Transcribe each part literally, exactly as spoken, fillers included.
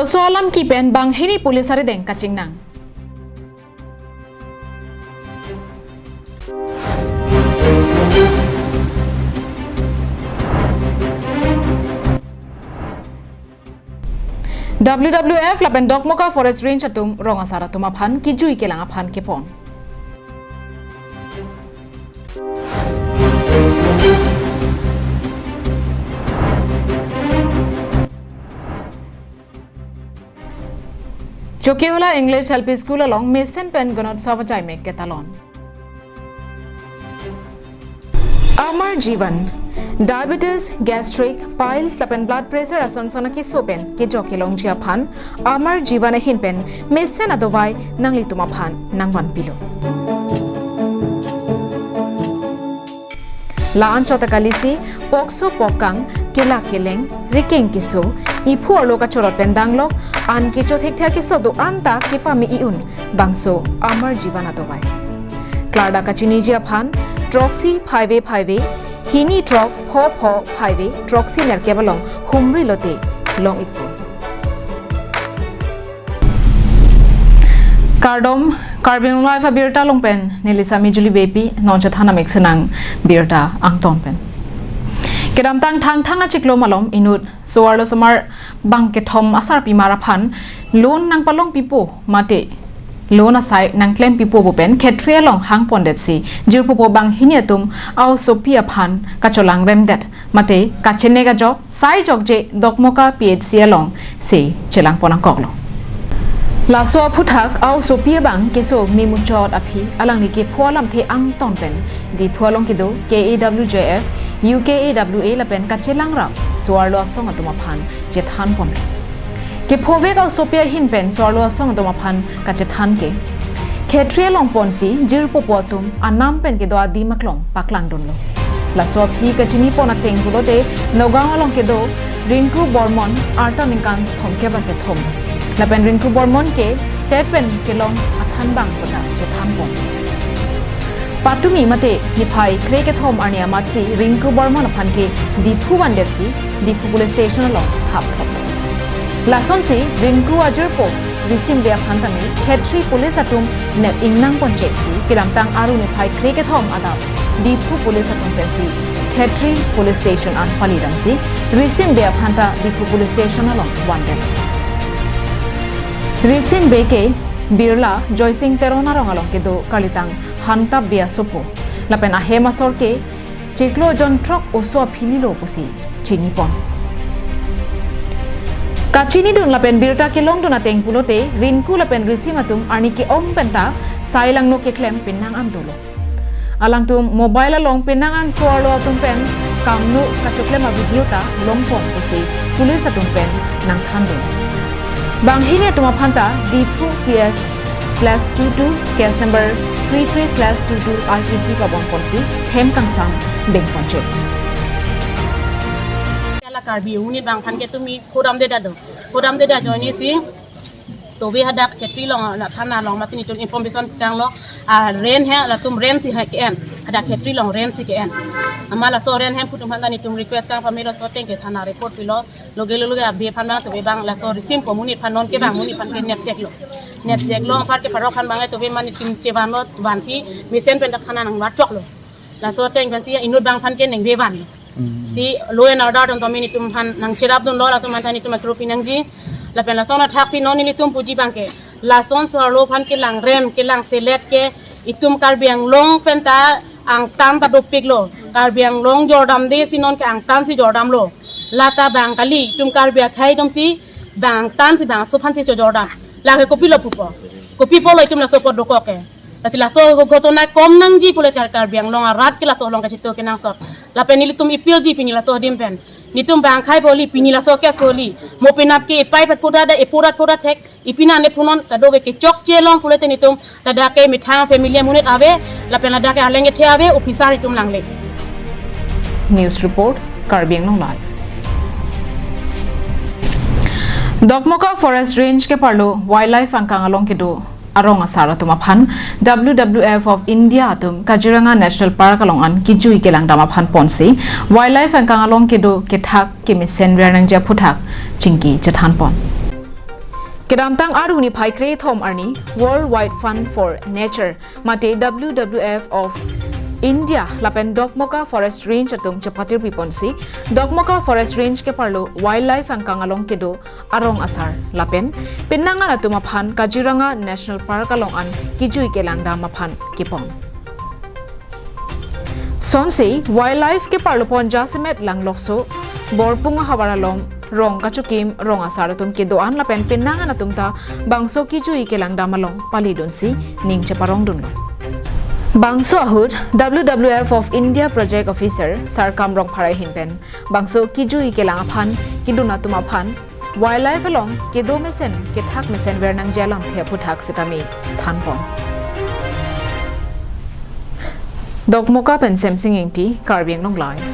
Laso alam kipen banghini police arideng kachingnang. W W F lapen Dokmoka Forest Range atum rong asar atum aphan kijui kelang aphan kepon. Chokihola English L P School along mesen pen Gunotsav ajaimek ketalon. Amar Jeevan, diabetes, gastric, piles lapen blood pressure ason son akeso pen kejok kelongji aphan Amar Jeevan ahin pen mesen adovai nanglitum aphan nangvanpilo. La-an chot akalisi, pokso pokkang, kelak keleng, rikeng keso, iphu arlo kachorot pen danglok, an kecho thekthek keso do-an ta kepame i-un, bangso Amar Jeevan adovai. Klardak kachiniji aphan, throksi phaive phaive, hini throk pho pho phaive, throksi nerkep along humri lote long-ikpo. Kardom, Karbi Anglong Live abirta along pen, neli Sami Julie Beypi, non chethan amek senang birta angton pen. Kedamtang Thangthang achiklo malom inut, so-arlo osomar bang kethom asarpimar aphan, loan nangpalongpipo mate, loan asai nangklempipo pu pen, khetri along hangpondetsi, jirpopo banghini atum, a-osopi aphan, kacholangremdet, mate, kachenek ajok, sai jokje Dokmoka P H C alongsi chelangpon nangkoklo. Laso aphuthak a-osopi abang keso memuchot aphi alangli kepho alamthe angton pen Diphu along kedo K A W J F, U K A W A lapen kachelangrap so-arlo asong atum aphan chethanpon. Kephovek a-osopi ahin pen so-arlo asong atum aphan kachethan ke, khetri along ponsi jirpopo atum anam pen kedo adim aklong paklangdunlo. Laso aphi kachinipon ateng pulote Nagaon along kedo Rinku Bormon, arta ningkan thomkep ra kethom. Lapen Rinku Bormon ke TET pen kelong athanbang pu ta chethanpon. Patumi mate niphai krekethom arni amatsi Rinku Bormon aphan ke Diphu vandetsi Diphu Police Station along hapthop. Lasonsi Rinku ajirpo Risim Bey aphan tame khetri police atum nep ingnangponchek si kedamtang Aru niphai krekethom adap Diphu police atum pensi khetri police station an palidamsi Risim Bey aphan ta Diphu police station along vandet. Risim Bey ke Birla Joysing Teron arong along kedo karlitang Hantap Bey asopo. Lapen ahem asor ke chiklo jon throk oso aphililo pusi chinipon. Kachinidun lapen birta kelongdun ateng pulote Rinku lapen Risim atum arni ke-ong penta sai langno keklem penang an dolo. Alangtum mobile along penang an so-arlo atum pen kamno kachoklem a-video ta longpon pusi police atum pen nangthandun. Banghini atum aphan ta Diphu P S slash two two, case number three three slash two two I P C pabonponsi hem kangsam bengponchek. Kala Karbi unit bang aphan ke tumi khodamde dado. Khodamde da joine si. Tobe hadak khetri along la thana along masi netum information kanglo. A rent he latum rent si he ke-en. Hadak khetri along rent si ke-en. Amat laso rent hemphu atum aphan ta netum request kang pamelo, laso ateng ke thana report pilo. Loge loge abe aphan bang tobe bang laso Risim ko monit aphan non ke bang monit aphan ke nepcheklo. Nepcheklo apar ke parok aphan bang tobe mane netum chevanlo vansi mesen pen dak thana nangvachoklo. Laso ateng pensi inut bang aphan ke nengbe van. Si law and order atum tame netum aphan nangcherapdunlo, latum aphan ta netum akropi nangji. Lapen lason athaksi non nelitum puji bang ke, lason so-arlo aphan kelangrem kelangselet ke itum Karbi Anglong penta angtan ta dopiklo. Karbi Anglong jordamde si non ke angtan si jordamlo. Lata bang kali, itum Karbi akhei atum si bang angtan si bangso aphan si chojordam. Lake kopilo pupo. Kopi pulo itum laso apot dokok ke. Lasi laso ghotona kom nangji pulote Kar-, Karbi Anglong arat ke laso along kachito kenangsot. Lapen nelitum appeal ji pini laso adim pen. Netum bang akhei poli pini laso case poli. Mo penap ke epai pet puda da epurat puda thek. Ipina ne punon kadokave kechokche long pulote netum ladak ke methang family monit ave, lapen ladak ke aleng ethe ave, officer itum langle. News report, Karbi Anglong Live. Dokmoka Forest Range keparlo Wildlife angkang along kedo arong asar atum aphan W W F of India atum Kaziranga National Park along an kijui kelangdam aphan ponsi Wildlife angkang along kedo kethak kemesen rernangji aphuthak chingki chethanpon. Kedamtang Aru niphai kre-thom arni World Wide Fund for Nature mate W W F of India lapen Dokmoka Forest Range atum chepatirpi ponsi Dokmoka Forest Range keparlo wildlife angkang along kedo arong asar lapen penang an atum aphan Kaziranga National Park along an kijui kelang dam aphan kepon. Sonsi wildlife keparlo pon jasemet Langlokso Borpung ahavar along rong kachokim rong asar atum kedo an lapen penang an atum ta bangso kijui kelang dam along palidunsi ning cheparongdunlo. Bangso ahut W W F of India Project Officer Sarkam Rongphar ahin pen bangso kijui kelang aphan kedun atum aphan wildlife along kedo mesen kethak mesen ver nangji alamthe aphuthak sitame thanpon. Dokmoka pen Semsing Ingti, Karbi Anglong Live.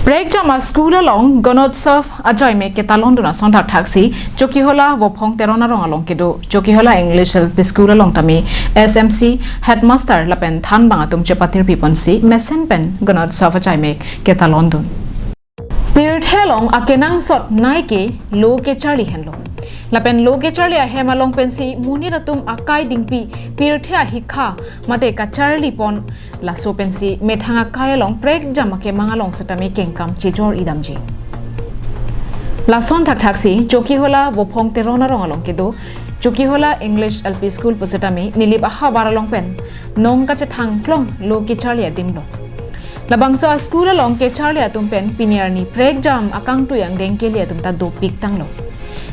Prekjam a school along Ganotsav ajaimek ketalondun ason thakthaksi Chokihola Vophong Teron arong along kedo Chokihola English L P School along tame S M C headmaster lapen thanbang atum chepatirpi ponsi mesen pen Ganotsav ajaimek ketalondun. Pirthe along akenangsot nai ke lo kecharli henlo. Lapen lo kecharli ahem along pensi monit atum akai dingpi pirthe ahikha mate kacharli pon laso pensi methang akai along prekjam akemang along sitame kengkam chejor idamji. Lason thakthaksi Chokihola Vophong Teron arong along kedo Chokihola English L P School pusitame Nilip ahavar along pen nong kachethang klong lo kecharli adimlo. Labangso a school along kecharli atum pen pini arni prekjam akangtui angdeng keli atum ta dopik tanglo.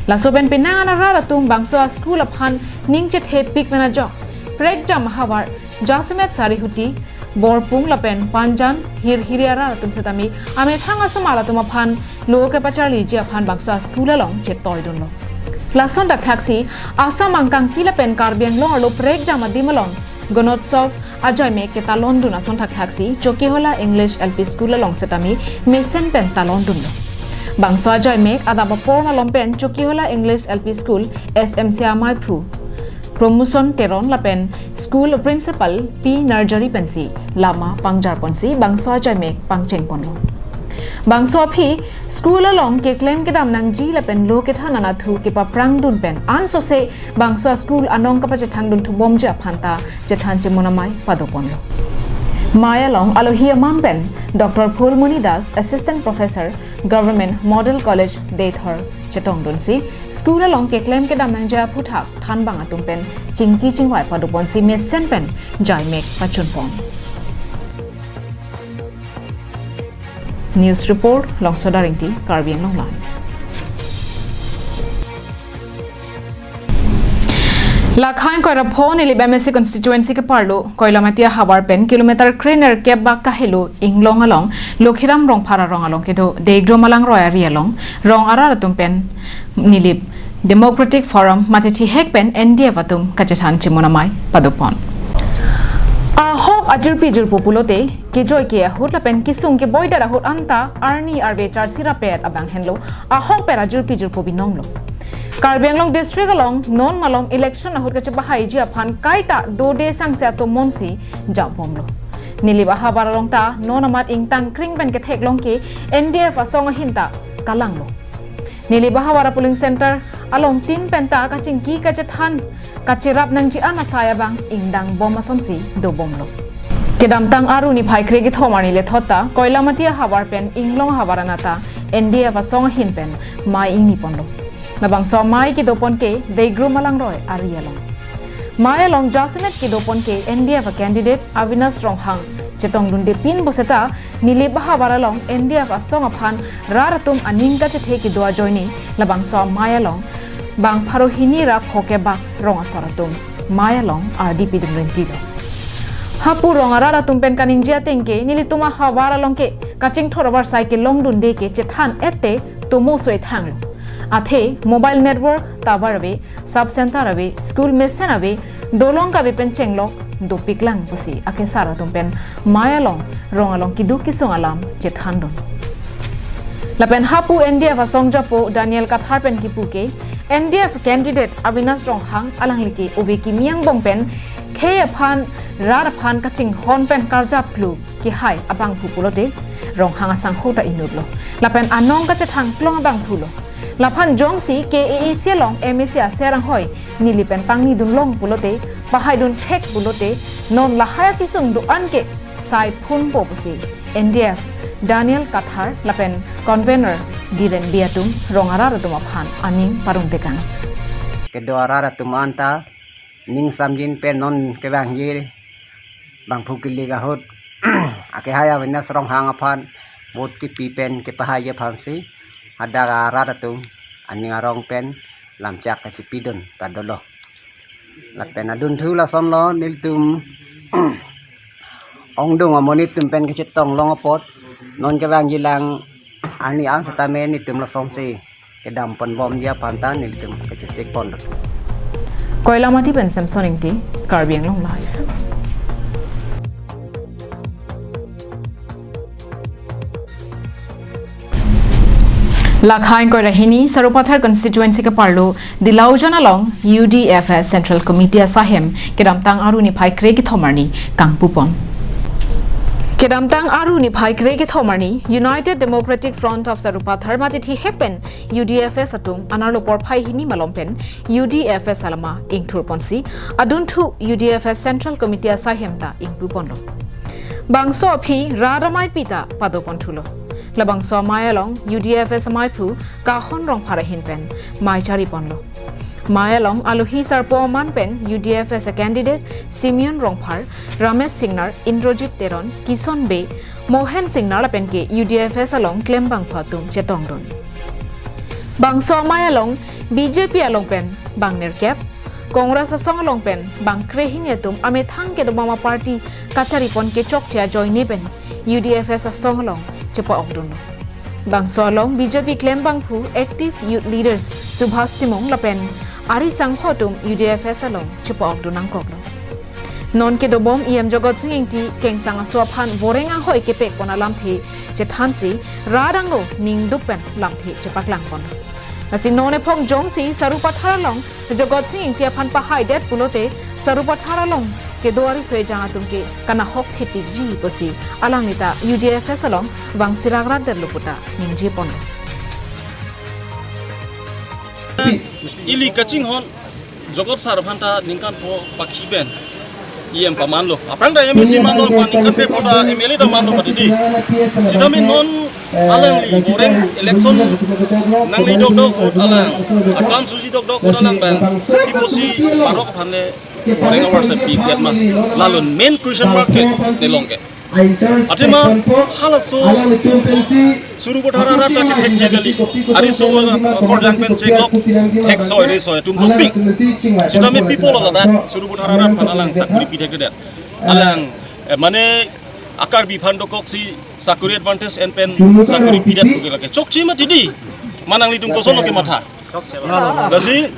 Laso pen penang an arat atum bangso a school aphan ning chethepik pen ajok prekjam ahavar jasemet Sarihuti, Borpung lapen Panjan, Hirhiri arat atum sitame amethang asomar atum aphan lo kepacharliji aphan bangso a school along chetoidunlo. Lason thakthaksi Assam angkangpi lapen Karbi Anglong arlo prekjam adim along Ganotsav ajaimek ketalondun ason thakthaksi Chokihola English L P School along sitame mesen pen talondunlo. Bangso ajaimek adap apor malom pen Chokihola English L P School S M C amaiphu Promotion Teron lapen school principal P Narjari pensi lama pangjar ponsi bangso ajaimek pangcheng ponlo. Bangso aphi school along keklem kedam nangji lapen lo kethan anatthu kepaprangdun pen ansose bangso school anong kapachethangdun thubomji aphan ta chethan chemun amei padoponlo. Mei along alohi amam pen Doctor Phulmoni Das, Assistant Professor, Government Model College, Deithor chetongdunsi school along keklem kedam nangji aphuthak thanbang atum pen chingki chingvai padoponsi mesen pen jaimek pachunpon. News report, Longsodar Ingti, Karbi Anglong Live. Lakhang Koirapho Nilip M A C constituency keparlo Koilamati ahavar pen kilometer krenerkep bak kahelo Inglong along Lokhiram Rongphar arong along kedo Degro Malang Roy ari along rong arat atum pen Nilip Democratic Forum mate thihek pen N D F atum kachethan chemun amei padopon. Ahok ajirpi jirpo pulote kejoi ke ahut lapen kesung keboidet ahut anta arni arve charsi rapet abang henlo ahokpet ajirpi jirpo binonglo. Karbi Anglong district along non malom election ahut kachepahaiji aphan kaita dode sangse atum monsi japbomlo. Nilip ahavar along ta non amat ingtang kring pen ketheklong ke N D F asong ahin ta kalanglo. Nilip ahavar a polling center along tin pen ta kachingki kachethan kacherap nangji an asai abang ingdang bom asonsi dobomlo. Kedamtang Aru niphai kre-kethom arni lethot ta Koilamati ahavar pen Inglong ahavar anat ta N D F asong ahin pen mei ingniponlo. Labangso mei kedopon ke Degro Malang Roy ari along. Mei along jasemet kedopon ke N D F a candidate Avinash Ronghang chetongdundepin boseta Nilip ahavar along N D F asong aphan rat atum aning kachethe kedo ajoine labangso mei along bang pharo hini ra pho kebak rong asor atum mei along ardi pidun rentilo. Hapu rong arat atum pen kaningje ateng ke nelitum ahavar along ke kachingthor avarsai kelongdunde ke chethan ette tomo soi thanglo. Athe mobile network tower ave, sub center ave, school mesen ave, dolong kave pen chenglok dopiklang pusi akesar atum pen mei along rong along keduk kesung alam chethandun. Lapen hapu N D F asong japo Daniel Kathar pen kipu ke N D F candidate Avinash Ronghang alangli ke ove kimi angbong pen khei aphan rat aphan kachinghon pen karjap klu kehai abangphu pulote Ronghang asangho ta inutlo. Lapen anong kachethang plong abangphulo. Laphan jongsi K A A C along M A C aser anghoi neli pen pangnidun long pulote, pahaidun thek pulote, non lahai akesung do-an ke sai phunpo pusi N D F Daniel Kathar lapen convener Dhiren Bey atum rong arat atum aphan aning parong tekang. Kedo arat atum anta ning samjin pen non kevangji bangphu kilik ahut akehai awareness Ronghang aphan vote kipi pen kepahaiji aphansi hadak arat atum aning arong pen lamchak kachipidun ta dolo. Lapen adunthu lasonlo, nelitum ongdung amonit atum pen kachetong long apot non kevangji lang ani an setame nelitum lasonsi kedam ponbomji aphan ta nelitum kachesik ponlo. Koilamati pen Samson Ingti, Karbi Anglong Live. Lakhai ingkoi ra hini Sarupathar constituency kaparlo Dilaujan along U D F S Central Committee asahem kedamtang Aru niphai kre kethom arni kangpupon. Kedamtang Aru niphai kre kethom arni United Democratic Front of Sarupathar mate thihek pen U D F S atum anerlo porphai hini malom pen U D F S alama ingthurponsi adunthu U D F S Central Committee asahem ta ingpuponlo. Bangso aphi rat amaipi ta padoponthulo. Labangso amei along U D F S amaiphu Kahon Rongphar ahin pen mei chariponlo. Mei along alohi sarpo aman pen U D F S a candidate Simeon Rongphar, Ramesh Singnar, Indrajit Teron, Kison Bey, Mohen Singnar lapen ke U D F S along klembangphu atum chetongdun. Bangso amei along B J P along pen bang nerkep, Congress asong along pen bang krehini atum amethang kedobom aparty kacharipon kechokche ajoine pen U D F S asong along chepa-okdunlo. Bangso along B J P klembangphu active youth leaders Subhas Timung lapen ari sangho atum U D F S along chepa-okdun nangkoklo. Non kedobom E M Jagat Sing Engti kengsang aso aphan voreng anghoi kepekpon alamthe chethansi rat angno ningduk pen lamthe chepaklangpon. Lasi non ephong jongsi Sarupathar along Jagat Sing Engti aphan pahaidet pulote Sarupathar along kedo ariso ejang atum ke kanahok thepikji pusi alangli ta U D F S along vangsirak ratdetlo puta ningjeponlo. Ili kachinghon Jagat sir aphan ta ningkan pho pakhi pen E M pamanlo. Aphrang ta M A C manlo, aphan ningkan kre pho ta M L A ta manlo mati di. Sitame non alangli voreng election nangli dokdok ahut alang, aklam suji dokdok ahut alang bang, iposi parok aphan le voreng awar sa pi kiat ma. Lalo main question mark ke nelong ke. Athema halaso Sarupathar arat ta kethek thek kali. Ariso akorjang pen cheklok thek soi re soi atum dopik. Sitame people ladak Sarupathar arat aphan alang sakuri pithek kedet. Alang, eh, mane a-Karbi aphan dokoksi sakuri advantage en pen sakuri pidet puke lake. Chokche mati di. Ma nanglitum kosonlo kematha? Lasi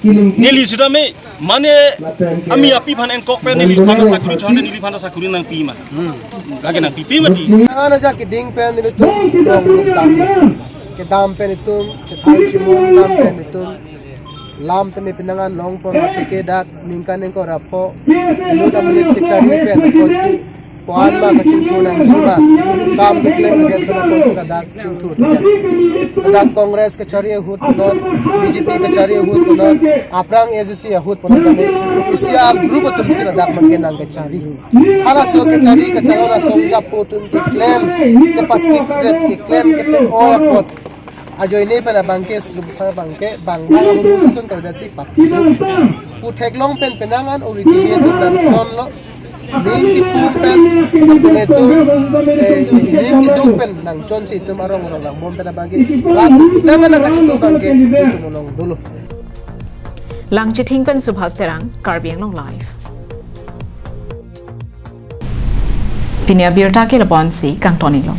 neli sitame mane ami api aphan enkok pen neliphan sakuri chonde, neliphan sakuri nangpi ma. Lake nangpipe mati. Nang ana ja keding pen nelitum long tam. Kedam pen itum, chethang chimon dam pen itum. Lam tame pinangan longpon, athe ke dak ningkan ingkoi ra pho. Inut amonit kechari pen apotsi ko-an ma kachingthur nangji ma, kam keklem kedet pen apotsi ladak chingthur. Ladak Congress kechari ahut punon, B J P kechari ahut punon, aphrang A Z C ahut punon tame, isi a-group atumsi ladak mangke nangkechari. Halaso kechari kachalon asong japo atum keklem, kepasik sdet keklem, kepe-oi apot. Ajoine pen abangke, Sarupathar abangke, bang bang arum susun kardasi pap. Pu theklong pen penangan ori kini atum nangchonlo. Ning kipum pen, ning kitum, eh, ning kiduk pen nangchonsi itum arong arong langbom pen abangke. Rat penangan nangkachitu abangke, itum along dolo. Langchithing pen Subhas Terang, Karbi Anglong Live. Pini abirta ke lapu-ansi kangton-iklo.